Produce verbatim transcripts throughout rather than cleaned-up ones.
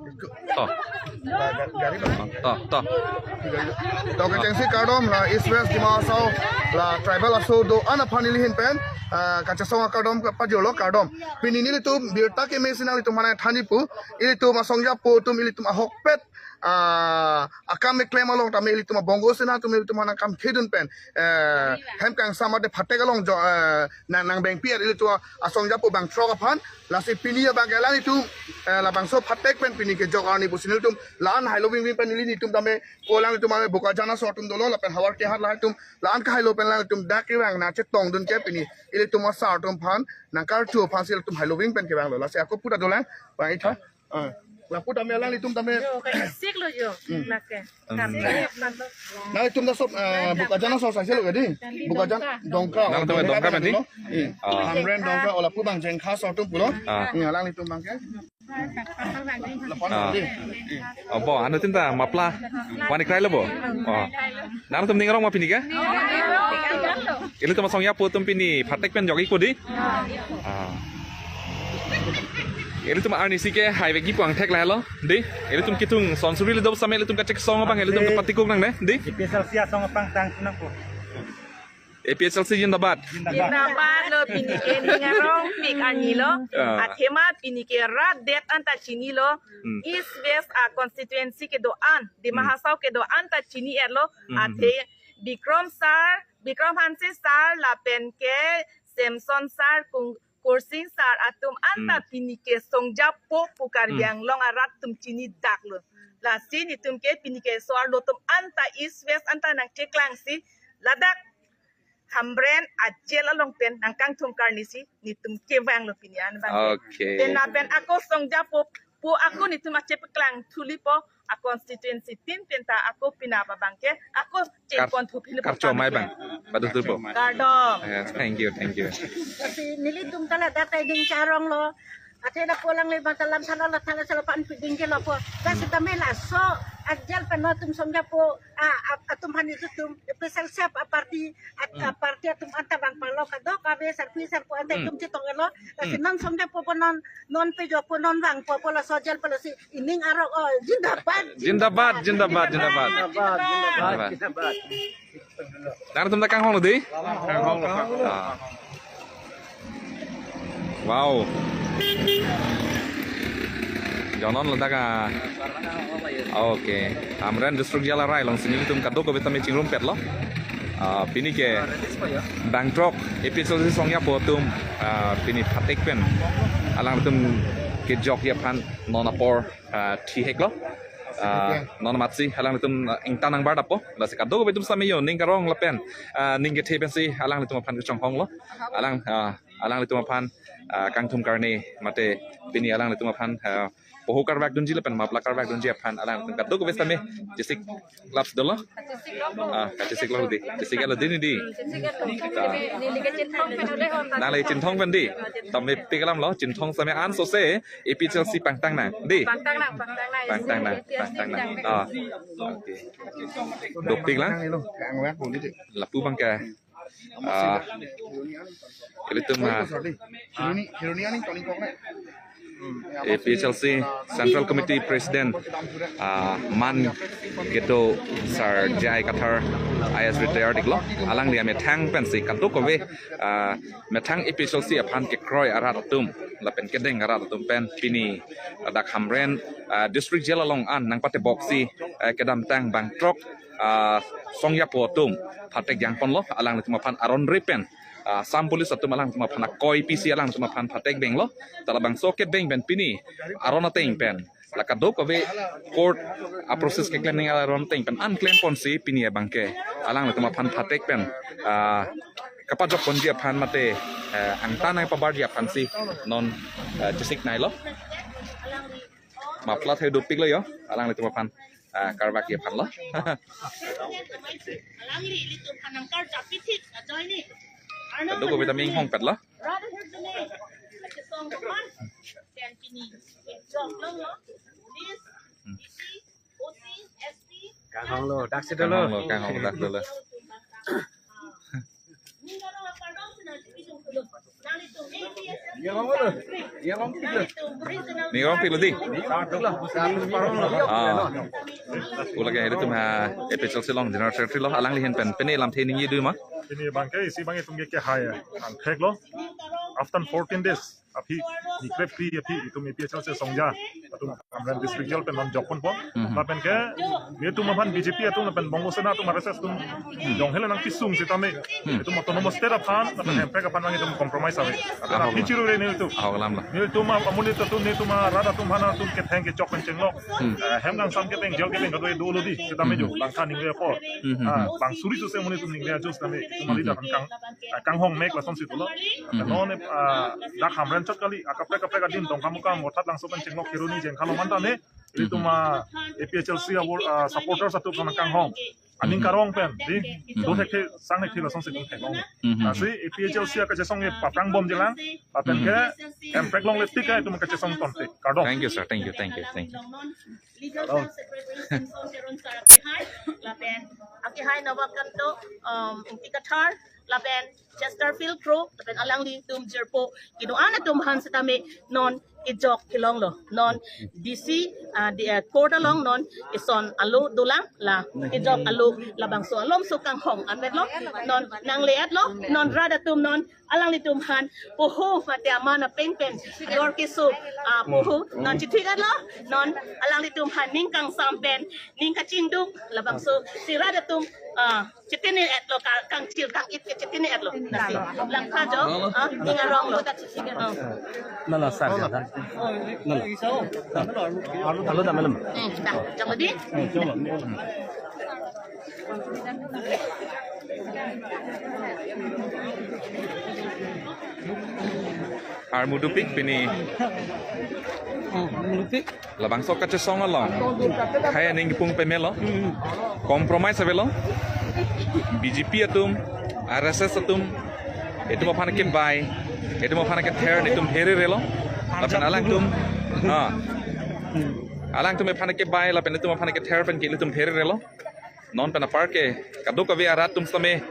To. To, to. To kechengsi kardom la East West Dima Hasao la tribal aso do-an aphan neli ahin pen, ah, kachesong akardom pajirlo, kardom. Pini nelitum birta keme si nanglitum aphan thanji pu, ilitum asongjapo atum ilitum ahokpet, ah, akam keklem along tame ilitum abongo sena atum ilitum aphan akam khedun pen, eh, hem kangsam mate phatek along jo, eh, nang, nang bengpi-et ilitum asongjapo bangthrok aphan. Lasi pini abangke alanglitum, eh, labangso phatek pen pini kejok arni pusi nelitum la-an hailo vingving pen neli nelitum tame ko alanglitum tame Bokajan aso atum dolo lapen Howraghat lahai atum la-an kahailo pen alanglitum dak kevang nangchetongdun ke pini ilitum asar atum aphan nangkarju aphansi ilitum hailo ving pen kevanglo. Lasi ako puta dolang bang itha. Ah, lapu tame alanglitum tame. Yo, kaisik lo yo. Hmm. Lake. Hmm. Kaisik lo. Nanglitum dak sob, eh, Bokajan aso sai selo kedi. Bokajan Dongka. Dongka. Nangtum Dongka Dongka pen di? Lo. Eh. Ah. Hamren Dongka, o lapu bang Jengkha aso atum pulo. Ah. Ni alanglitum abangke. Lapon Ah. Di. Eh. Oh, bo, anu tim ta mapla. Wani krai lo bo. Oh. Nangtum ning arong ma pini ke? Ilitum asongjapo atum pini phatek pen jok-ikpo di? Ah. Ilitum arnisi ke hai vekji pu angthek lahelo di. Ilitum kithung sonsuri le do same ilitum kachesong abang ilitum kepatikuk nangne di. A P H L C asong apangtang nangpo. A P H L C zindabad. Zindabad. Zindabad lo, pini ke ning arongpik arni lo. Ah. Athema pini ke rat det anta chinilo. Hmm. East West a constituency kedo-an, Dima Hmm. Hasao kedo-an ta chini-et lo. Hmm. Athe Bikram sir, Bikram Hanse sir lapen ke Samson sir, Kung-, Kursing sir atum anta Hmm. pini ke songjapo pu Karbi Hmm. Anglong arat atum chini dak lo. Lasi nelitum ke pini ke so-arlo atum anta East West anta nangcheklangsi ladak Hamren a jail along pen nangkangthum karnisi nelitum kevanglo pini an abang. Okay. Pen lapen ako songjapo pu ako nelitum achepeklang thulipo a constituency tin pen ta ako pini abangke ako Kar-, chepon thuphilipo karcho mai bang. Padu thupo. Kardom. Yeah, thank you, thank you. Lasi nelitum ta ladak ta ding charong lo. Athe lapu alangle bang ta lam thala la thala sala pan piding ke lapu. Kasi tame laso a jail pen atum songjapo a, a, atum aphan ilitum special sep a party at, a party atum anta bang palo kadokave sarpi sarpo anta Hmm. itum chetong-etlo. Lasi Hmm. non songjapo pu non, non pejokpo non vangpo pu laso jail pu lasi ining arong, oh, zindabad. Zindabad, zindabad, zindabad. Zindabad, zindabad, zindabad. Nangtum ta kanghong lo di? Kanghong lo. Ah. Wow. Jonon ladak a. Okay. Hamren District Jail arai alongsi nelitum kadokave tame chingrumpetlo. Ah, pini ke bangthrok A P H L C asongjapo atum, ah, pini phatek pen alanglitum kejokji aphan non apor, ah, thiheklo. Ah, non amatsi alanglitum, ah, ingtan nangbardappo. Lasi kadokave atum same yo ning karong lapen, ah, ning kethe pensi alanglitum aphan kechonghonglo. Alang, ah, alanglitum aphan, ah, kangthum karne mate pini alanglitum aphan, ah, poho karvakdunji lapen mapla karvakdunji aphan alanglitum kadokave tame chesik laps dolo. Ah, kachesik lo di. Chesik lo di ni di. Ta. Nangli chinthong pen di. Tame pik alam lo, chinthong same ansose A P H L C pangtang nang di. Pangtang nang, pangtang nang. Pangtang nang, pangtang nang. Ah. Okay. Dopik lang. Lapu abangke. Ah, ilitum, ah, A P H L C Central Committee President, ah, man kedo Sir J I Kathar I A S retired iklo, alangli amethang pensi kadokave, ah, methang A P H L C aphan kekroi arat atum lapen kedeng arat atum pen pini ladak Hamren, ah, District Jail along an nangpateboksi, eh, kedamtang bangthrok ah, songjapo atum phatek jangponlo, alanglitum aphan aron re pen, ah, Assam Police atum alanglitum aphan akoi pisi alanglitum aphan phatek benglo. Ta labangso kebeng pen pini aron ateng pen la kadokave court a process keklem ning aron ateng pen an klemponsi pini abangke alanglitum aphan phatek pen, ah, kapajokponji aphan mate, eh, angtan nangpabarji aphansi non, eh, chesik nailo. Mapla thai dopiklo yo, alanglitum aphan, ah, karvakji aphanlo. Kadokave tame inghongpetlo. Kanghong lo, daksi dolo. Kanghong lo, kanghong lo, daksi dolo. Ning arong pilo dei. Ah. Ula ke ilitum ha A P H L C along General Secretary lo, alangli ahin pen pine lamthe ningje dui ma. Pini abangke isi abang itum ke kehai angthek lo. After fourteen days aphi, ni krep phli aphi itum A P H L C asongja atum Hamren District Jail pen non jokponpo. Mhm. Lapen ke nelitum aphan B J P atum lapen Bongo Sena atum, R S S atum jong hele nangkesung sitame itum autonomous state aphan lapen Hemprek aphan nang itum compromise ave. Lapen aphi chiru re nelitum. Ahok alam lo. Nelitum amonit atum, nelitum arat atum aphan atum ketheng kechok pen chenglok. Hmm. Eh, hem kangsam ketheng, jail ketheng kadokave dolo dei. Sitame jo langkha ningve apor. Hmm, hmm, ah, hmm. Bang suri suse amonit atum ningve ajo sitame itum ali dak kang, ah, kanghong mek lasonsi dolo. Hmm, hmm. Non, ah, dak Hamren chot kali, akaprek kaprek adim Dongkamukam, Vothatlangso pen chenglok Kheroni jengkha lo mantane. Itum, ah, A P H L C abor, ah, supporters atum aphan kanghong. Aning karong pen dei, do thekthe, sang thekthe lasonsi itum theklong. Mhm. Lasi A P H L C akachesong ke paprangbomji lang, lapen ke Hemprek longle tik itum kachesong tonte. Kardom. Thank you, sir. Thank you, thank you, thank you. Legal Cell Secretary Simson Teron sir akehai, lapen akehai Nabakanta, um, Ingti Kathar, lapen Chesterfield Kro, lapen alanglitum jirpo kedo-an atum aphan sitame non kejok kelong lo. Non D C, ah, di, ah, court along non ison alo dolang, la kejok alo labangso alomso kanghong anvet lo. Non nangle-et lo, non rat atum non alanglitum aphan poho mate aman apeng pen ador keso, ah, poho non chithik-et lo, non alanglitum aphan ning kangsam pen ning kachingduk labangso si rat atum, ah, chitene-et lo, ka-, kangchir kang-it ke chitene-et lo. Lasi langkha jo, ah, ning arong lo. Ah. Na na sar ka. Na na. Alo da malam. Hmm, da, jalo dei. Armu dopik pini. Oh, armu dopik. Labangso kachesong along khei aning kipung peme lo. Compromise avelo. B J P atum, R S S atum, itum aphan kebai, itum aphan kether, itum pherere lo. Lapen alangtum, ah, alangtum aphan kebai, lapen itum aphan kether pen ke itum pherere lo. Non pen apar ke kadokave arat atum sitame,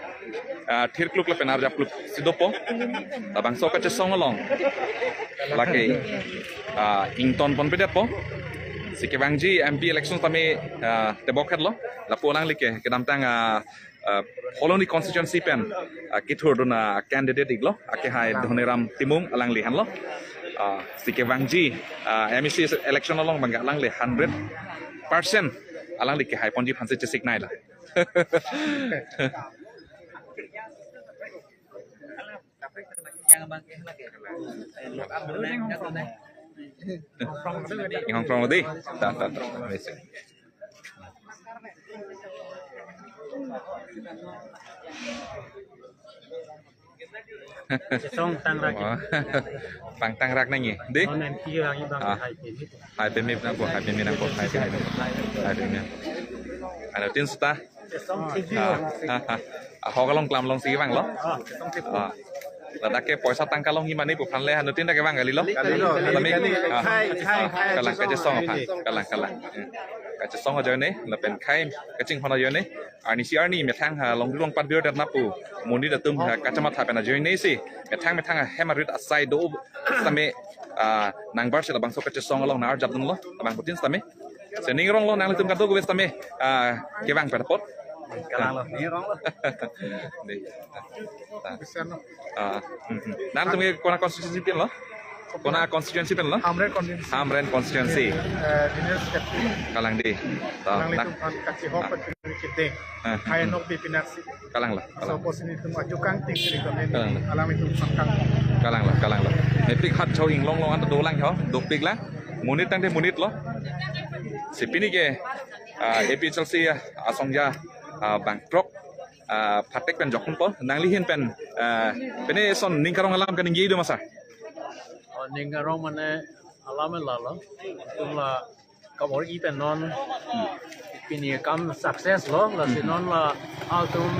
ah, thirkluk lapen arjapkluk si dopo. Labangso kachesong along lake, ah, ingtonponpedetpo. Si kevangji M P election sitame, ah, tebok-et lo. Lapu alangli ke kedamtang, ah, ah, Phuloni constituency pen, ah, kethurdun a-candidate iklo, akehai Dhoniram Timung alangli aphan lo. Ah, si kevangji, ah, M A C election along abangke alangli hundred percent alangli kehaiponji aphansi chesiknei lo. Inghong krong lo dei. Ta, ta, ta. Song tangrak. Oh. Pangtangrak nangji dei. Onen ki rangi bang Ah. Hai pemip. Hai pemip nangpo, hai pemip nangpo, hai pemip nangpo. Hai pemip. Anuttin seta. Song siji. Ah, ah, ah. Ahok along klam longsi vanglo. Ah, song siji. Ah. Ladak ke poisa tangka longji ma ne pu aphan le anuttin dak kevang kalilo. Kalilo, kalilo. Kami, ah. Hai, hai, hai, Kalang kachesong. Kachesong aphan. Kalang, kalang. Hmm. Kachesong ajoine, lapen khei kachinghon ajoine. Arnisi arni methang ha longri longpat birdet na pu monit atum ha kachamatha pen ajoine si methang methang ahem arit asai do sitame, ah, nangbar si labangso kachesong along nang-arjapdunlo labangphutin sitame. Si ning arong lo, nanglitum kadokave sitame, ah, kevang pen apot. Kalang lo, ning arong lo. Dei. Ah. Ah, hmm, hmm. Nangtum ke kona constituency pen lo? Kona constituency pen lo? Hamren constituency. Hamren constituency. Eh, General Secretary. Kalang dei. Ta, Kalang na. Itum aphan kachihok Ah. pen kideng. Ah, hmm, Hai hmm. Nok di pinasi. Kalang lo, Aso kalang. Posi nelitum ajukang ting sini kami. Kalang lo. Alanglitum sangkang. Kalang lo, kalang lo. Mepik hat chau inglong long anta dolang ho, dopik lang. Monit tangte monit lo. Si pini ke, ah, A P H L C, ah, asongja, ah, bangthrok, ah, phatek pen jokponpo, nangli ahin pen, ah, pine son ning karong alam kaningje do ma sir? Oh, ning karong mane alam lalo. Itum la kabor-i pen non pini kam success lo, lasi non la altum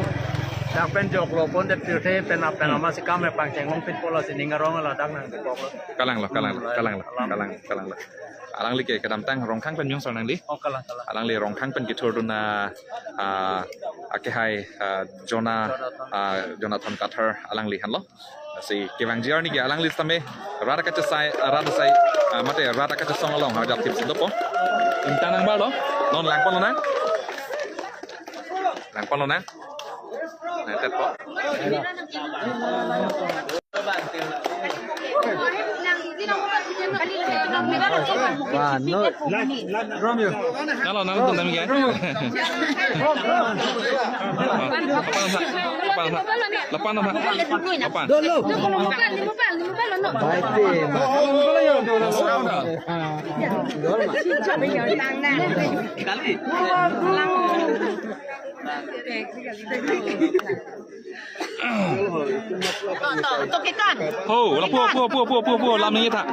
dak pen joklo pondet pirthe pen apen Hmm. Amatsi kam pangcheng longpitpo, lasi ning arong ladak nangkok lo. Kalang lo, kalang lo, Hmm, kalang lo, alam. Kalang, kalang lo. Alangli ke kedamtang Rongkhang pen jong sar nangli. Oh, kalang, kalang. Alangli Rongkhang pen kethurdun a, ah, akehai, ah, Jona, Jonathan. Ah, Jonathan Kathar alangli aphan lo. Lasi kevangji arni ke alangli sitame rat kachesai, ah, rat asai, ah, mate rat kachesong along arjap thip si dopo. Ingtang nangbarlo, non langponlonang. Langponlonang. Nangtetpo. Wah, no. Romeo. Nalo, nalo, nalo, nalo, nalo. Lapan, lapan, lapan, lapan, lapan, lapan. Dolo. Baik, tim. To, to, to kikan. Ho, lapu, pu, pu, pu, pu, pu, lam ni tha.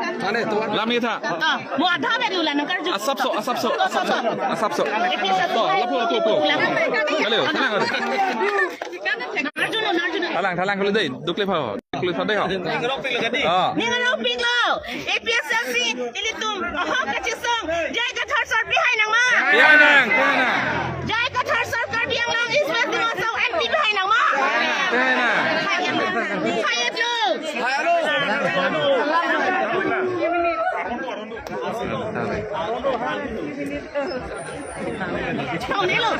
Lam ni tha. Ah, mo adha beri ulan karju. Asapso, asapso, asapso, asapso. To, lapu, lapu, pu. Hello, tenang. Arjun, Arjun. Thalang, thalang, kalau dei, dukle pha. Dukle pha dei ho. Ah. Ning arongpiklo. A P H L C, ilitum ahok kachesong, J I Kathar sir pihai nangma. Pihai nang, pihai nang. J I Kathar sir Karbi Anglong East West Dima Hasao M P pihai nangma. Pihai nang. Hayat lo. Tau ni lo.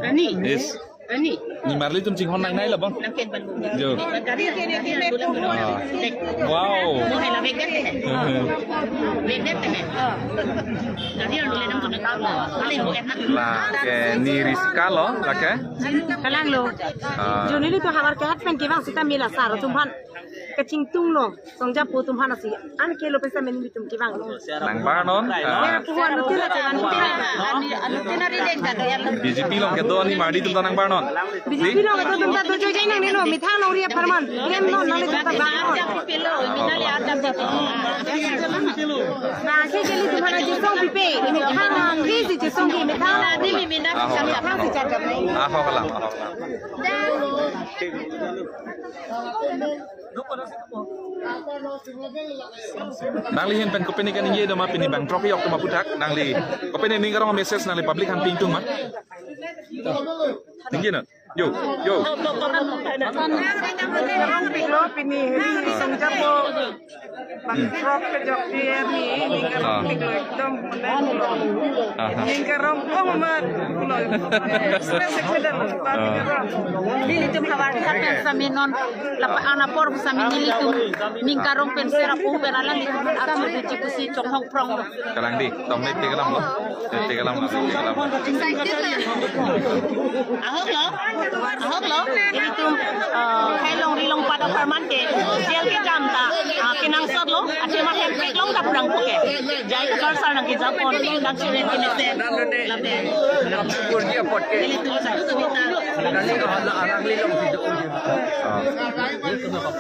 Ani. Yes. Ani. Nimarli atum chinghon nang nai labang. Nang ken ban. Jo. Gari, gari, gari, gari. Ah. Wow. Mo hela vek det te. Vek det te. Gari alu le nang kena kalo. Ale mo enak. Lake niri si kalo, lake. Kalang lo. Ah. Jo nelitum havar ke hat pen kevang sita mila sar atum aphan kachingtunglo. Songjapo atum aphan lasi an kelo pensi meni atum kevang. Nangbarnon, ah, Sera puhu anuttin ate, anuttin ate. B J P along kedo nimarli atum ta nangbarnon. B J P along kedo atum ta dojoijai nangne lo, methang alongri apharman. Rem non, nanglitum ta bang non. Bang si keli atum aphan chesong pipe, methang alongri si chesong pi, methang alongri. Ahok alam. Methang si charjap nai. Ahok alam, ahok alam. Nangli ahin pen kopine kaningje doma pini bang throk-ik atum aphuthak nangli. Kopine ning arong message nangli public aphan pi ingtung ma. Ningje non. Jo, jo. Arongpiklo pini heri songjapo. Bang throk kejok dia ni, ning arongpiklo ekdom. Aha. Ning arong kong mat. Stress ekdom. Ah. Nelitum havar ke hat pen sami non. Lapu-an apor sami nelitum ning arong pen sera puhu pen alanglitum atum di chikusi chonghong prong. Kalang dei, tong ne te kalam lo. Te kalam lo, te kalam lo. Ahok lo, ahok lo. Ilitum, eh, hai longri longpat apharman ke, jail kejam ta, ah, kenangsot lo, athema hem theklong ta phrang puke. J I Kathar sir nangkejapon, nang chire kine se. Lamde. Kurji apot ke. Ilitum sa, sumita. Nangli ko hala arang li long video. Ah.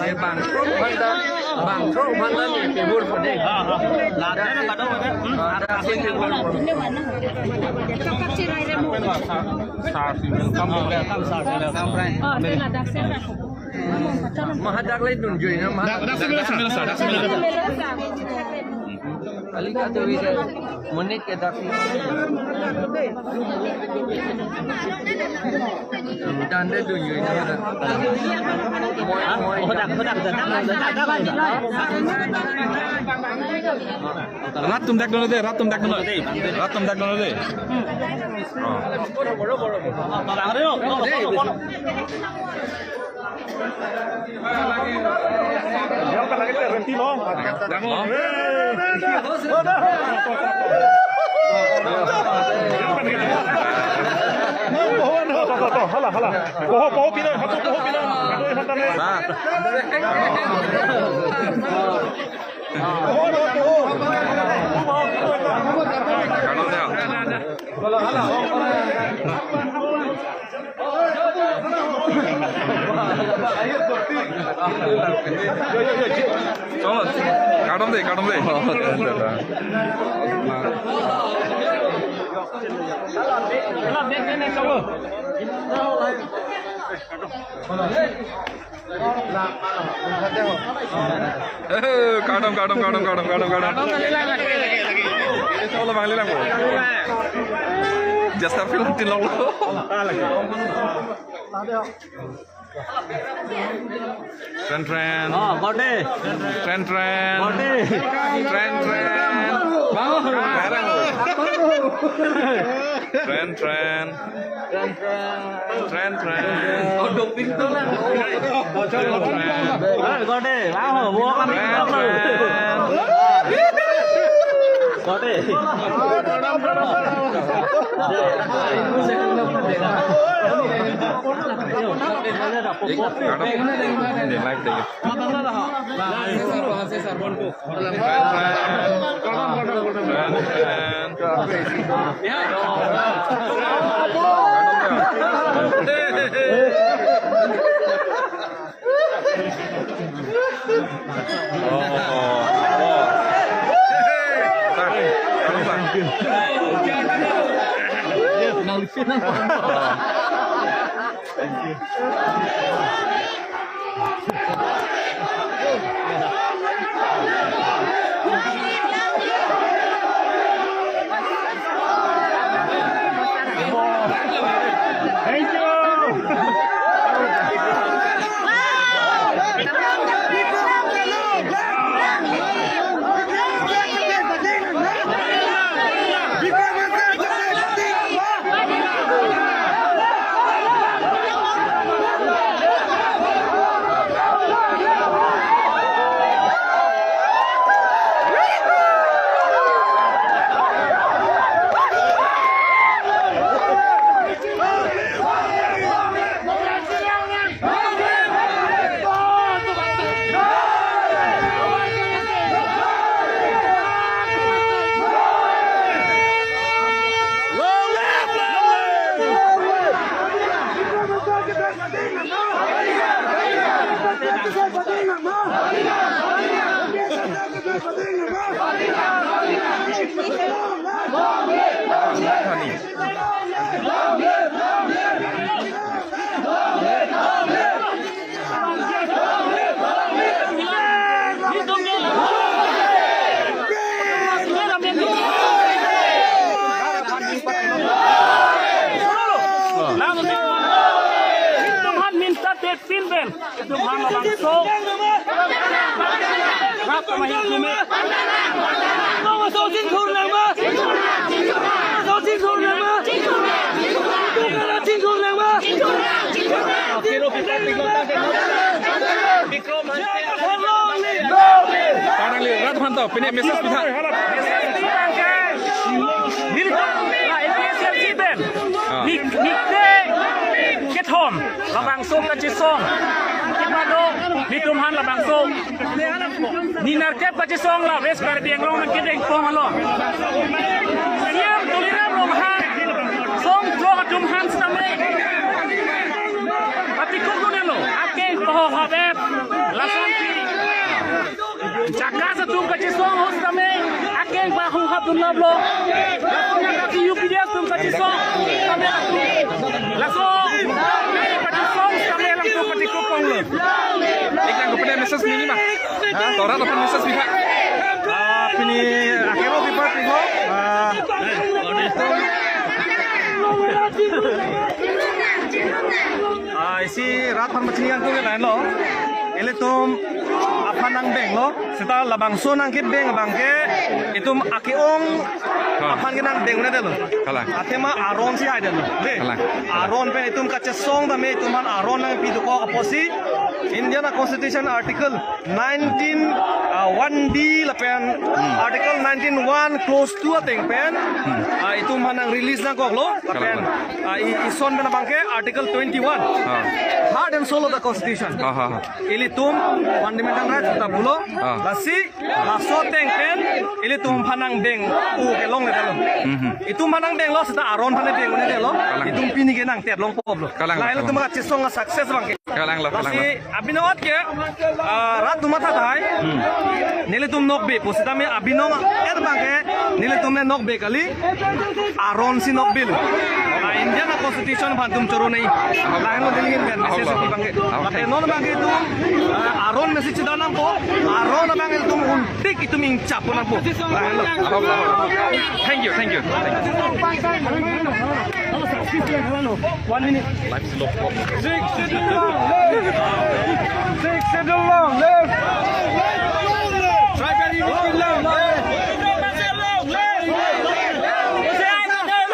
Ye bang throk aphan ta, bang throk aphan ta ni pebur pade. Ah, ah. Lada na kado kado. Hmm. Ah, da sing pebur. Sir, welcome, welcome, sir, welcome. Oh, dia nak dak sir. Mahadak lai dun jui na, mahadak. Dak, dak sir, dak sir, dak sir. Kali ka tu bisa menit ke tapi. Dan dia tunjuk ini. Moi, moi. Hodak, hodak, hodak, hodak, hodak. Rat atum dak dolo dei, rat atum dak dolo dei. Rat atum dak dolo dei. Oh. Hala, hala. Poho, poho pina, hatu poho pina. Hatu hata me. Sa. Poho, poho. Hala, hala. Cholo, kardom dei, kardom dei. Eh, kardom, kardom, kardom, kardom, kardom, kardom. Solo bang lilang po. Just a film tin long lo. Tren tren. Oh, gode. Tren tren. Gode. Tren tren. Tren tren. Tren tren. Tren tren. Oh, doping to lah. Tren tren. Eh, gode. Aho, wo kami. Tren tren. Gode. Ek, madam, ini live deh. Itum aphan minta te pin pen. Itum aphan labangso. Rap kami itum. Itum aphan so chingthur nangma. Itum aphan so chingthur nangma. Itum aphan so chingthur nangma. Parang li rat aphan to, pine message pitha. Nelitum la A P H L C pen. Ah. Nik, nik te kethom labangso kachesong. Kipado, nelitum aphan labangso. Ni nerkep kachesong la West Karbi Anglong nangkedeng pon along. C M Tuliram Ronghang, song jo atum aphan sitame. Pati kukun elo, akeng paho habet, lason si. Jakas atum kachesong ahut sitame, akeng paho habet dunlap lo. Lason si U P D S atum kachesong sitame. Laso kachesong sitame alangtum pati kukun lo. Iklang ko pine message nini ma. Ha, to rat aphan message pitha. Ah, pini akero pipat piho. Ah. Ah, isi rat aphan machiningkan tu ke lain lo. Ilitum aphan nangdeng lo. Seta labangso nangkedeng abang ke itum ake-ong Ha. aphan ke nangdeng un-edetlo. Kalang. Athema aron si haidetlo. De. Kalang. Aron pen itum kachesong tame itum aphan aron nangpi dokok apotsi Indian Constitution Article nineteen, uh, one D lapen Hmm. Article nineteen one clause two ateng pen, Hmm. uh, itum aphan nang release nangkoklo. Lapen, Kalang. uh, i-, ison pen abang ke Article twenty-one. Ha. Heart and soul of the Constitution. Ha, ha, ha. Ilitum fundamental rights ta pulo. Ah. Lasi, laso ateng pen, ilitum aphan nangdeng u kelongledetlo. Mhm. Itum aphan nangdenglo, seta aron aphan deng un-edetlo. Kalang. Itum pini ke nangtetlong poplo. Kalang, Lahelo kalang. Itum kachesong a-success abang ke. Kalang lo, kalang lo. Lasi abinong ke, ah, rat atum matha tahai. Hmm. Nelitum nokbe pusitame abinong er abangke nelitum le nokbe kali. Aron si nokbe lo. Ah, Indian constitution aphan itum choro nangji. Lahenlo neli ingin message ahok lo, abangke. Ahok lo. Lapen non abangke itum, ah, aron message chedam nangpo. Aron abang itum un- tik itum ingchap nangpo. Ahok lo, ahok lo. Thank you, thank you, thank you. One minute. Sixth Schedule long live! Sixth Schedule long live! Tribal unity long live! Long live! Sir, sir, sir.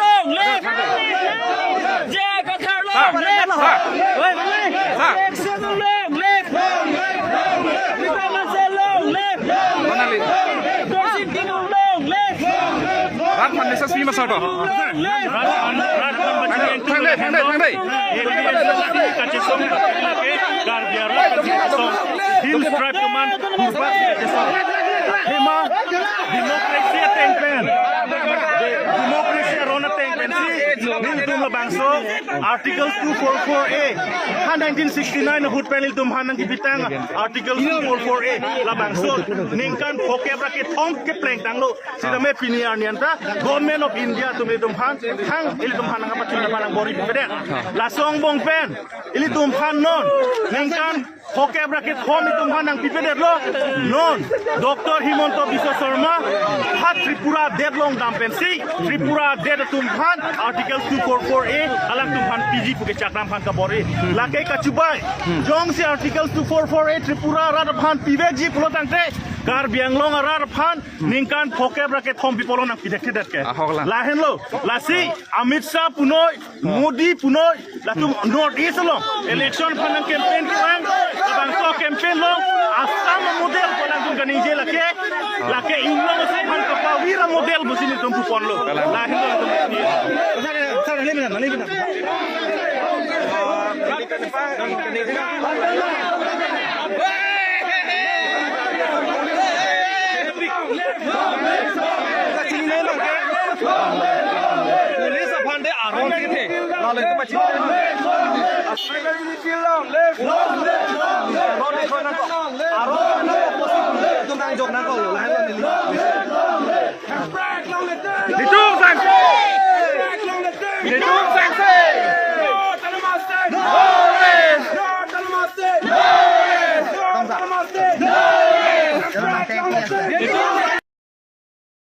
Finally. Rat aphan message pi ma sir to. Thang dei, thang dei, thang dei. Karbi arat kachesong, Hill Tribe atum aphan purba kachesong. Hima, democracy ateng pen, democracy aron ateng pensi nelitum labangso Article two four four A, ha nineteen sixty-nine ahut pen ilitum aphan nangkepitang Article two four four A labangso ningkan phokep ra kethom keplengtanglo. Sitame pini arni anta Government of India atum ilitum aphan, hang ilitum aphan nangkapachun aphan nangbor-ipedet. Laso angbong pen ilitum aphan non ningkan phokep ra kethom ilitum aphan nangpipedetlo. Non Doctor Himanta Biswa Sarma ha Tripura adet along dam pensi Tripura adet atum aphan Article two four four A alangtum aphan piji pu kechakram aphan kabor-i. Lake kachibai, jongsi Article two four four A Tripura arat aphan pivekji pulo tangte Karbi Anglong arat aphan ningkan phokep ra kethom pi pulo nangpidet thedet ke. Ahok lang. Lahenlo, lasi Amit Shah punoi, Modi punoi, latum North East along election aphan nang campaign kevang, labangso campaign along Assam model pu alangtum kaningje lake, lake inglong aso aphan kapavir amodel pusi nelitum puponlo. Lahenlo latum. Police aphan de aron si the. Lalu itu pachini.